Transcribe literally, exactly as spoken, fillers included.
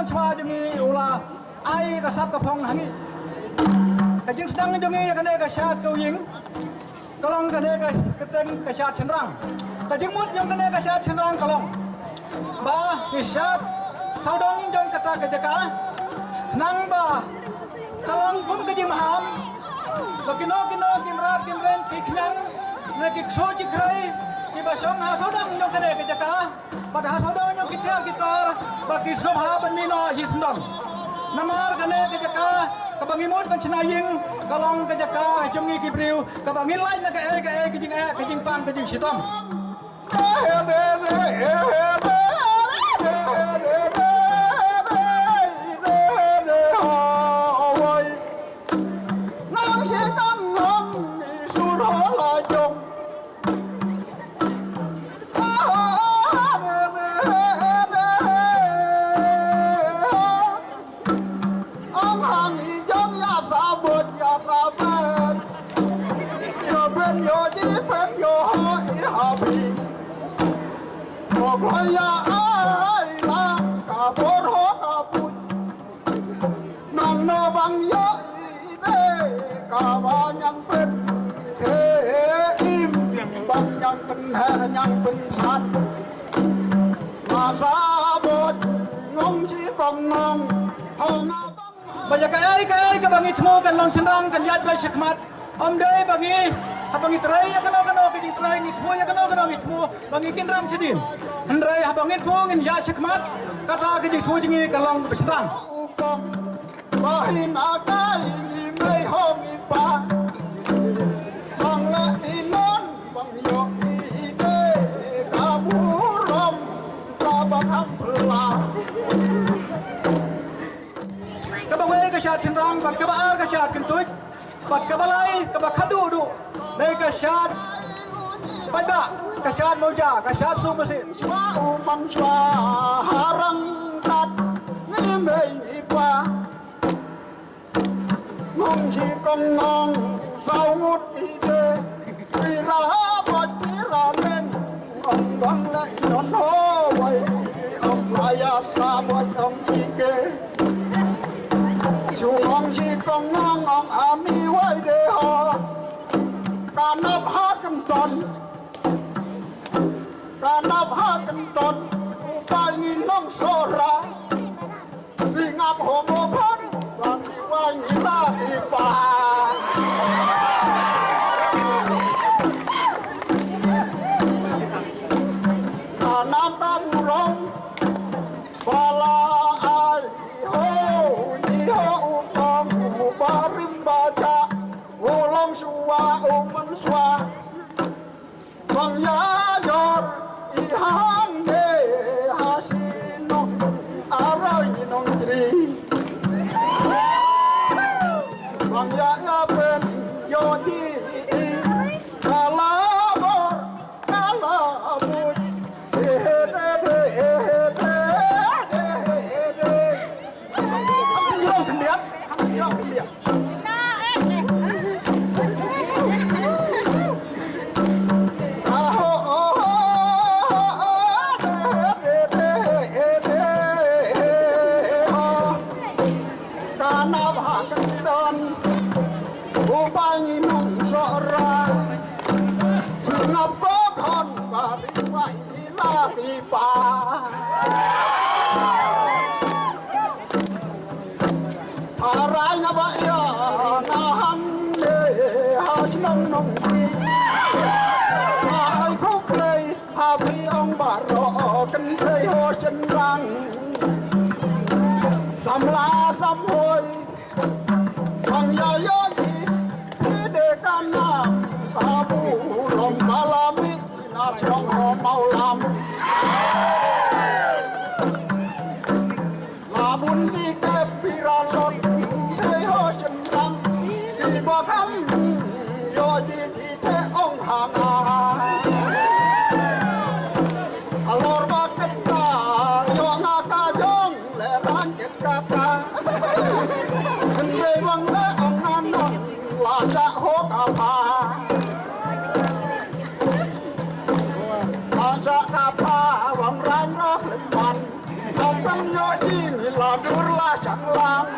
Shuwa jong ngi u la ai ka sap ka phong ha ngi. Ka jingsdang jong ngi ïa kane ka shad ka ïing ka long kane ka kyrteng ka shad shynrang. Ka jingmut jong kane ka shad shynrang ka long ba ngi shad sawdong jong kata ka jaka, khnang ba ka long kum ka jingmaham ba kino kino ki mrad ki mreng ki khñiang ne ki ksuid ki khrei kiba shong ha sawdong jong kane ka jaka, bad ha sawdong jong ki tiar ki tor ba ki sngewbha ban mih noh shisyndon. Namar kane ka jaka kaba ngi mut ban shna ïing ka long ka jaka jong ngi ki briew kaba ngi lait na kaei kaei ka jingeh ka jingpang ka jingshitom. Ong hang i jong ïa sabot ïa sabot. Ïa ben ïa ji ben ïa ha i ha bi. Ko ko ïa ai la ka bor ho ka put. Nong no bang ïa i de ka ba ñiang pyn the im bang ñiang pyn he ñiang pyn sat. Ba sabot ngong chi kong ngong ho nga bang. Ba ïa kaei kaei kaba ngi thmu kan long shynrang kan ïaid beit shakhmat. Ym dei ba ngi haba ngi trei ïa kano kano ka jingtrei ngi thmu ïa kano kano ngi thmu ba ngi kynran shadien. Hynrei haba ngi thmu ngin ïaid shakhmat kata ka jingthmu jong ngi kan long kaba shynrang. Ba hin a kai ngi mei hong i pa. Bang la i non bang yo i te ka burom ka bang am pla. Kaba wei ka shad shynrang bad kaba ar ka shad kyntuid bad kaba lai kaba khadduh duh dei ka shad paidbah ka shad mawja ka shad suk masi. Shwa u man shwa harang kat ngi mei ngi pa. Ngong ji kong ngong saw ngut i de. Pira bot pira leng ong bang lai non ho wai ong laya sa bot ong i ke. Su ngong ji kong ngong ong ami wai de ho. Kanap ha kenton. Kanap ha kenton. Upai ngi nong sora. Singap homo khon ba ki wai ngi la ki pa. Kanam ka burom ba la ai ho ni ho u tong u barim ba ja u long shuwa u man shuwa. Bang ya yor i hang de ha shi nong arai nong jri. Bang ya ya pen yo ji i kala bor kala bur. He he de de he he de de he he de. Hang tirong khyndiat, hang tirong khyndiat. Kana ba kan don, u pai nong sora, singap ko khon ba ri pai. Ila ki pa. Arai na ba ya na hang ne ha chnong nong ki. Arai khup lei ha phi ong ba ro kan thei ho chen rang. Sam la sam hoi. Bang ya yo ji phi de ka nam ka bu rom ba la mi na chong ho mau lam. La bun ti ke pi ra lot thei ho shen ram ki ba kam yo ji ji the ong ha nga. A lor ba ket ka yo nga ka jong le rang ket ka ka. Hynrei bang le ong nga non la cha ho ka pha. La cha ka pha ba Pynïoh jingïalam dur la shang lam.